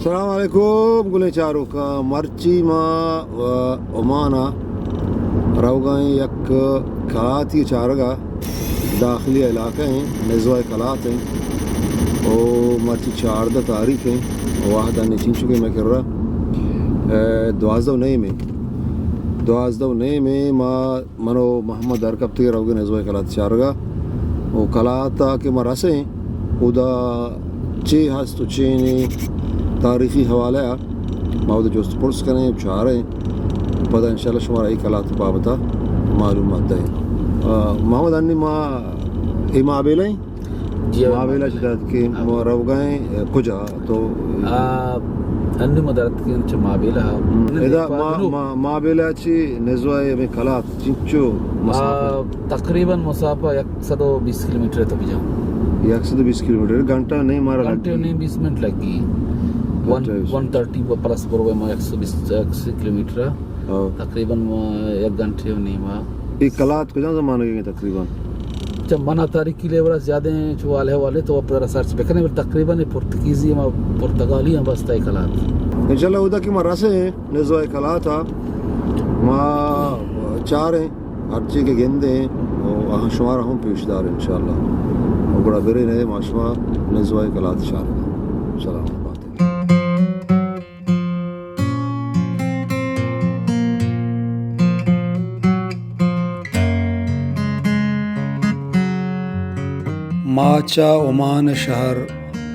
السلام علیکم گلیں چاروکاں، مرچی ما و عمان ءَ روگا ایں یک کلاتے چارگا، داخلی علاقہ ایں، نزوہ کلات ایں، او مرچی چاردہ تاریخ ایں، وہد انی چنچو کہ مئے کرا، اے، دوازدہ و نیم ایں، دوازدہ و نیم ایں، ما من و محمد درکپتگیں روگیں نزوہ کلات چارگا۔ و کلاتا کہ ما رسیں، اودا چے ہست و چے نی تاریخی حوالہ ءَ ما اودا جست پرس کنیں و چاریں۔ پدا انشاءاللہ شمارا اے کلات بابتا معلومات دئیں۔ آ، محمد انی ما اے مابیلہ ایں؟ جی، مابیلہ چہ دات کہ ما روگا ایں کجا؟ تو آ، انی ما دراتکیں چہ مابیلہ۔ ہم، ادا ما، ما، مابیلہ چہ نزوہ ہمے کلات چنچو مسافہ؟ آ، تقریباً مسافہ یک سد و بیست کلومیٹر تو بجا۔ یک سد و بیست کلومیٹر، گھنٹہ نیم مارا لگی۔ گھنٹہ نیم، بیست منٹ لگی۔ ون، اچھا، اچھا۔ ون تھرٹی پلس برو ما یک سد و بیست، یک سد کلومیٹر۔ ہاں۔ تقریباً ما یک گھنٹہ و نیما۔ اے کلات کجا زمانگے تقریباً؟ اچھا، منا تاریخی لیورا زیادہ ایں، چو والے والے تو پدا سرچ بکنے، بلے تقریباً اے پرتگیزی ما پرتگالی ہم بستا اے کلات۔ انشاءاللہ اودا کہ ما رسیں نزوہ کلاتا، ما چاریں ہرچی کہ گندیں و آہاں شمارا ہم پیش داریں انشاءاللہ۔ و گڑا بریں ما شما نزوہ کلات چاریں۔ سلامت بات۔ ما چہ عمان شہر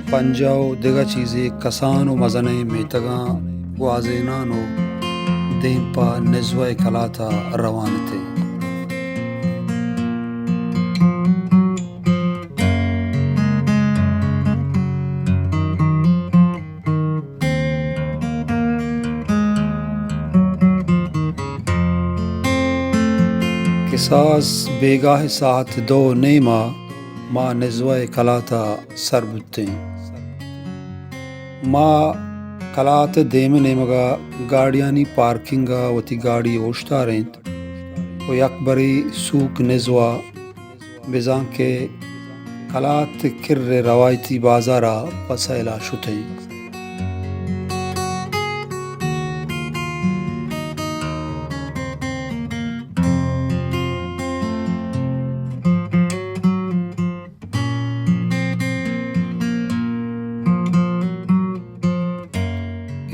پنجاہ و دگہ چیزے کسان و مزنیں میتگاں گوازینان و دیم پہ نزوہ کلاتا روان اتیں۔ کساس بیگاہ ساعت دو نیما ما نزوہ کلاتا سر بوتیں۔ ما کلات دیم نیمگا گاڑیانی پارکنگا وتی گاڑی اوشتارینت و یک برے سوک نزوہ بزاں کہ کلات کر ءِ روایتی بازار ءَ پہ سیل ءَ شتیں۔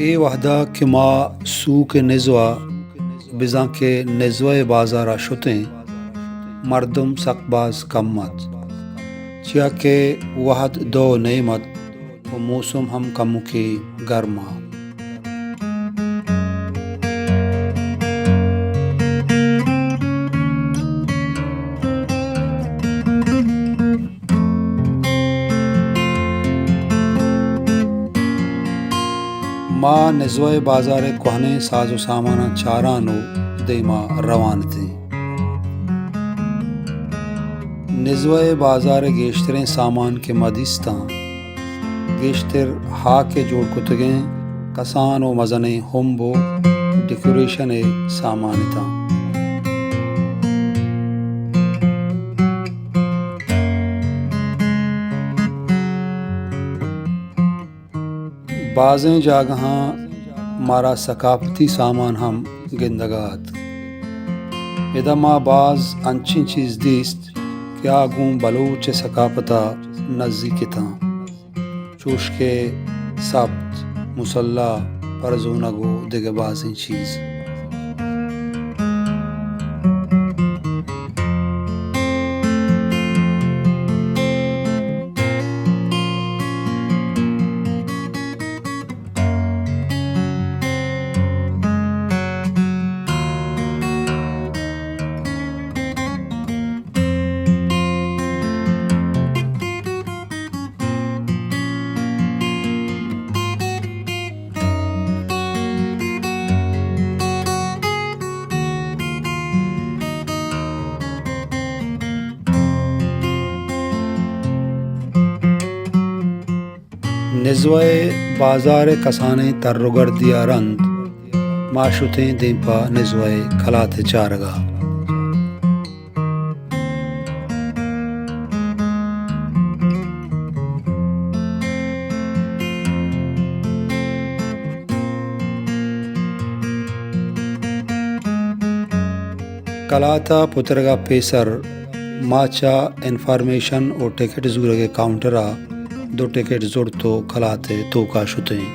اے وہد ءَ کہ ما سوک نزوہ بزاں کہ نزوہ ءِ بازار ءَ شتیں، مردم سک باز کم ات، چیا کہ وہد دو نیم ات و موسم ہم کمکے گرم ات۔ ما نزوہ ءِ بازار ءِ کوہنیں ساز و ساماناں چاران و دیما روان اتیں۔ نزوہ ءِ بازار ءِ گیشتریں سامان کہ ما دیستاں، گیشتر ہاک ءِ جوڑ کتگیں کسان و مزنیں ہمب و ڈیکوریشن ءِ سامان اتاں۔ بازیں جاگہاں مارا ثقافتی سامان ہم گندگ ءَ ات۔ ادا ما باز انچیں چیز دیست کہ آ گوں بلوچ ثقافت ءَ نزیک اتاں، چوش کہ سبت، مصلی، پرزونگ و دگہ بازیں چیز۔ نزوہ ءِ بازار ءِ کسانیں تر و گردی ءَ رند ما شتیں دیم پہ نزوہ ءِ کلات ءِ چارگ ءَ۔ کلات ءَ پترگ ءَ پیسر ما چہ انفارمیشن ءُ ٹکٹ زورگ ءِ کاؤنٹر ءَ دو ٹکٹ زرت ءُ کلات ءِ توک ءَ شت ایں۔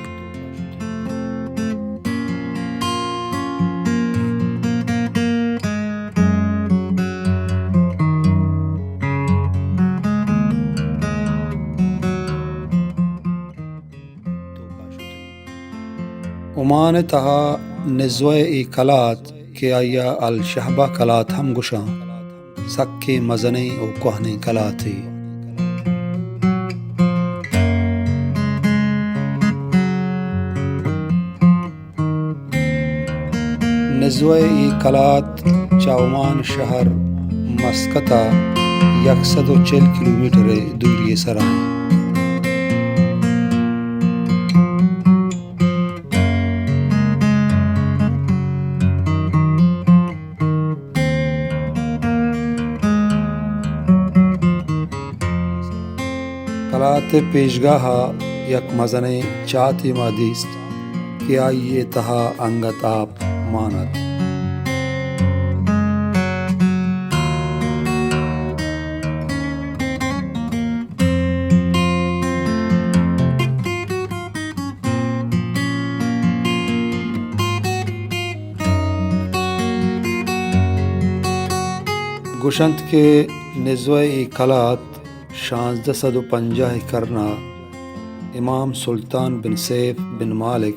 عمان ءِ تہا نزوہ ءِ اے کلات کہ آئی ءَ الشہبہ کلات ہم گوشاں، سکیں مزنیں ءُ کوہنیں کلاتے۔ نزوہ ءِ اے کلات چہ عمان شہر مسقط ءَ یک سد ءُ چل کلومیٹر ءِ دوری ءِ سرا اِنت۔ کلات ءِ پیشگاہ ءَ یک مزنیں چاتے ما دیست کہ آئی ءِ تہا انگت آپ مان اَت۔ گوشنت کہ نزوہ ءِ اے کلات شانزدہ سد ءُ پنجاہ ءِ کرن ءَ امام سلطان بن سیف بن مالک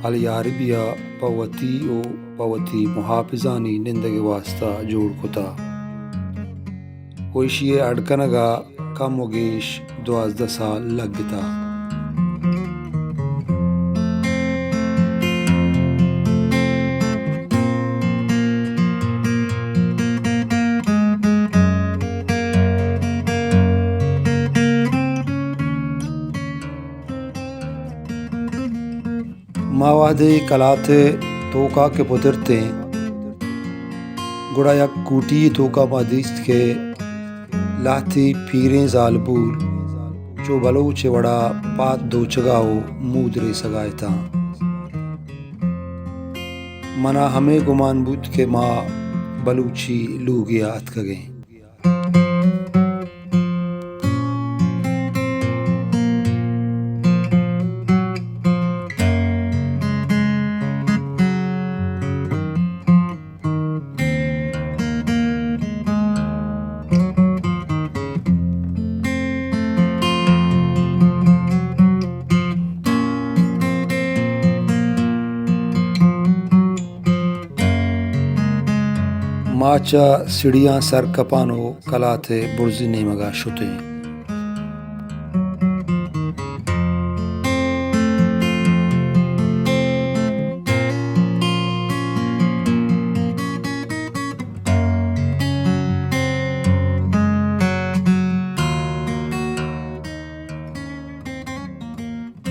الیاربی ءَ پہ وتی ءُ پہ وتی محافظانی نندگ ءِ واستا جوڑ کتہ ءُ ایشی ءِ اڈ کنگ ءَ کم ءُ گیش دوازدہ سال لگتہ۔ ما وہدے کلات ءِ توکا کہ پترتیں، گڑا یک کوٹی ءِ توکا ما دیست کہ لہتے پیریں زالبول چو بلوچ ءِ وڑا پاد دوچگا ءُ مود ریسگا اتاں۔ منا ہمے گمان بوت کہ ما بلوچی لوگے ءَ اتکگیں۔ ما چہ سیڑھیاں سر کپان ءُ کلات ءِ برزی نیمگا شتیں۔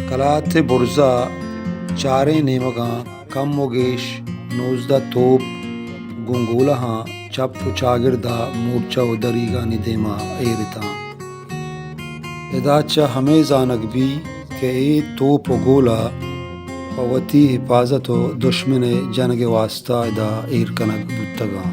کلات ءِ برزا چاریں نیمگاں کم ءُ گیش نوزدہ توپ گوں گولہاں چپ ءُ چاگردا مورچہ ءُ دریگانی دیما ایر اتاں۔ ادا چہ ہمے زانگ بی کہ اے توپ ءُ گولہ پہ وتی حفاظت ءُ دشمن ءِ جنگ ءِ واستا ادا ایر کنگ بوتگاں۔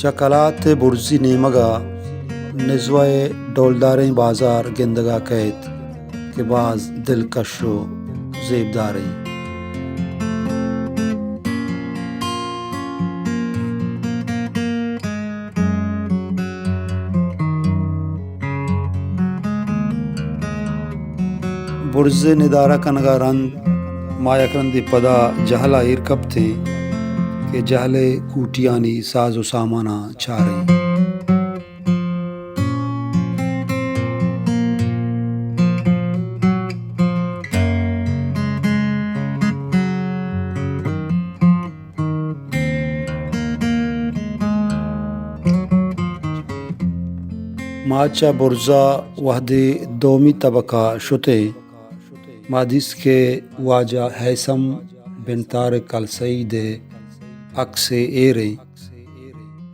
چہ کلات ءِ برزی نیمگ ءَ نزوہ ءِ ڈولداریں بازار گندگ ءَ کئیت کہ باز دلکش ءُ زیبداریں۔ برز ءِ ندارہ کنگ ءَ رند ما یک رندے پدا جہل ءَ ایر کپتیں کہ جہل ءِ کوٹیانی ساز ءُ ساماناں چاریں۔ ما چہ برزا وہدے دومی طبقہ شتیں ما دیست کہ واجہ ہیثم بن طارق السعید ءِ عکسے ایر ایں،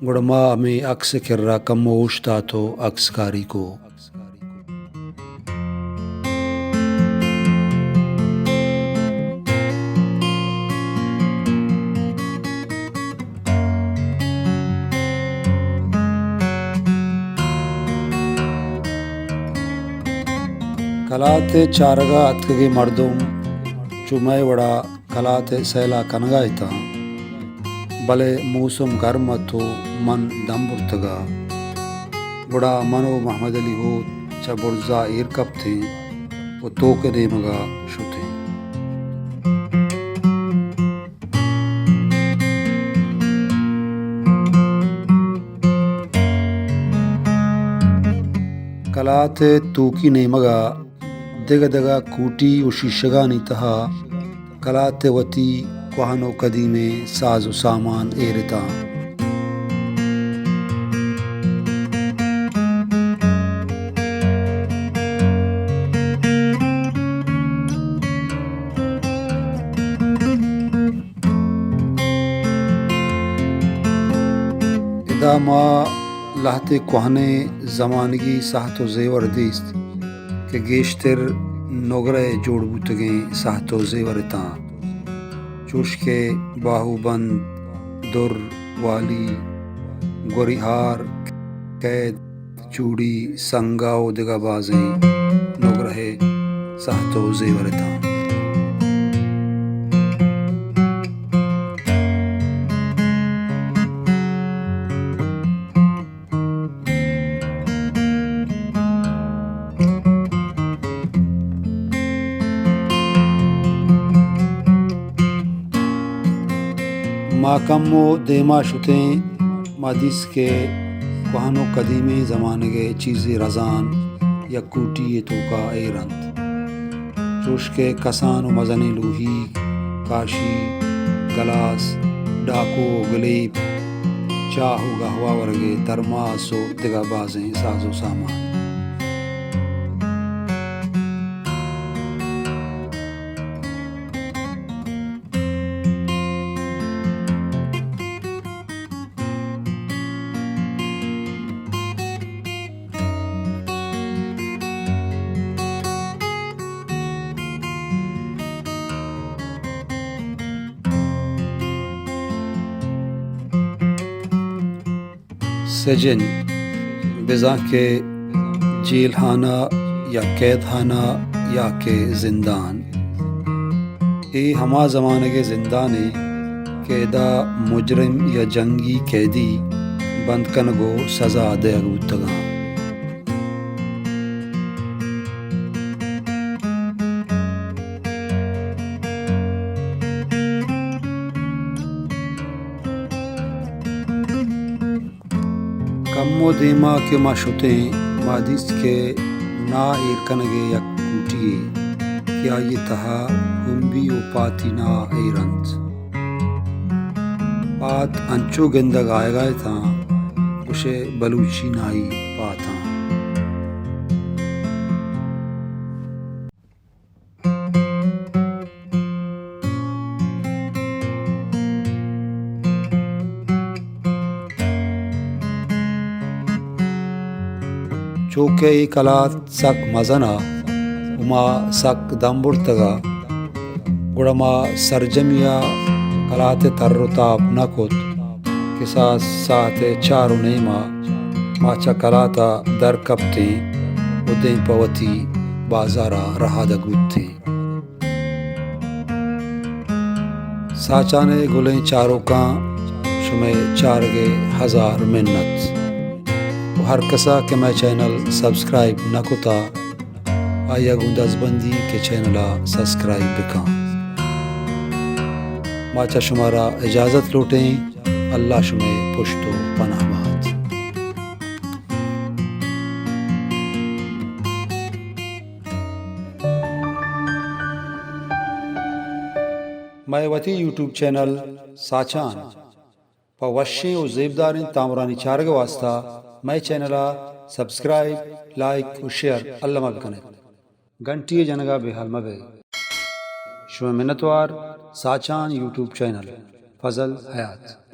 گڑا ما ہمے عکس ءِ کرا کمو اوشتات ءُ عکس کاری کو۔ کلات ءِ چارگ ءَ اتکگیں مردم چو مئے وڑا کلات ءِ سیل ءَ کنگ ءَ اتاں، بلے موسم گرم ات ءُ من دم برتگ ءَ۔ گڑا من ءُ محمد علی ہوت چہ برز ءَ ایر کپتیں ءُ توک ءِ نیمگ ءَ شتیں۔ کلات ءِ توکی نیمگ ءَ دگہ دگہ کوٹی ءُ شیشگانی تہا کلات ءِ وتی کوہن ءُ قدیمیں ساز ءُ سامان ایر اتاں۔ ادا ما لہتے کوہنیں زمانگی ساہت ءُ زیور دیست کہ گیشتر نگرہ ءِ جوڑ بوتگیں ساہت ءُ زیور اتاں، چوش کہ باہوبند، در، والی، گوریہار، قید، چوڑی، سنگا ءُ دگہ بازیں نگرہ ءِ ساہت ءُ زیور اتاں۔ ما کمو دیما شتیں، ما دیست کہ کوہن ءُ قدیمیں زمانگ ءِ چیزے رزان یک کوٹی ءِ توکا ایر انت، چوش کہ کسان ءُ مزنیں لوہیگ، کاشی، گلاس، ڈاکو ءُ گلیپ، چاہ ءُ گہوہ ورگ ءِ ترماس ءُ دگہ بازیں ساز ءُ سامان۔ سجن، بزاں کہ جیل خانہ یا قید خانہ یا کہ زندان، اے ہما زمانگ ءِ زندانے کہ ادا مجرم یا جنگی قیدی بند کنگ ءُ سزا دئیگ بوتگاں۔ کمو دیما کہ ما شتیں، ما دیست کہ ناہ ایر کنگ ءِ یک کوٹی یے کہ آئی ءِ تہا ہمبی ءُ پاتی ناہ ایر انت۔ پات انچو گندگ آیگ ءَ اتاں، گوشئے بلوچی ناہی پاتاں۔ چو کہ اے کلات سک مزن ءَ، ءُ ما سک دم برتگ ءَ، گڑا ما سرجمی ءَ کلات ءِ تر ءُ تاب نہ کت کہ ساعت، ساعت ءِ چار ءُ نیم ءَ ما چہ کلات ءَ در کپتیں ءُ دیم پہ وتی بازار ءَ رہادگ بوتیں۔ ساچان ءِ گلیں چاروکاں، شمئے چارگ ءِ ہزار منت۔ ءُ ہر کسا کہ مئے چینل سبسکرائب نہ کتا، آئی ءَ گوں دزبندی کہ چینل ءَ سبسکرائب بکن۔ ما چہ شمارا اجازت لوٹیں۔ اللہ شمئے پشت ءُ پناہ بات۔ مئے وتی یوٹیوب چینل ساچان پہ وشیں ءُ زیبداریں تامرانی چارگ ءِ واستا مئے چینل ءَ سبسکرائب، لائک ءُ شیئر الما بکن ات۔ گھنٹی ءِ جنگ ءَ بے ہال مہ بئے۔ شمئے منتوار، ساچان یوٹیوب چینل، فضل حیات۔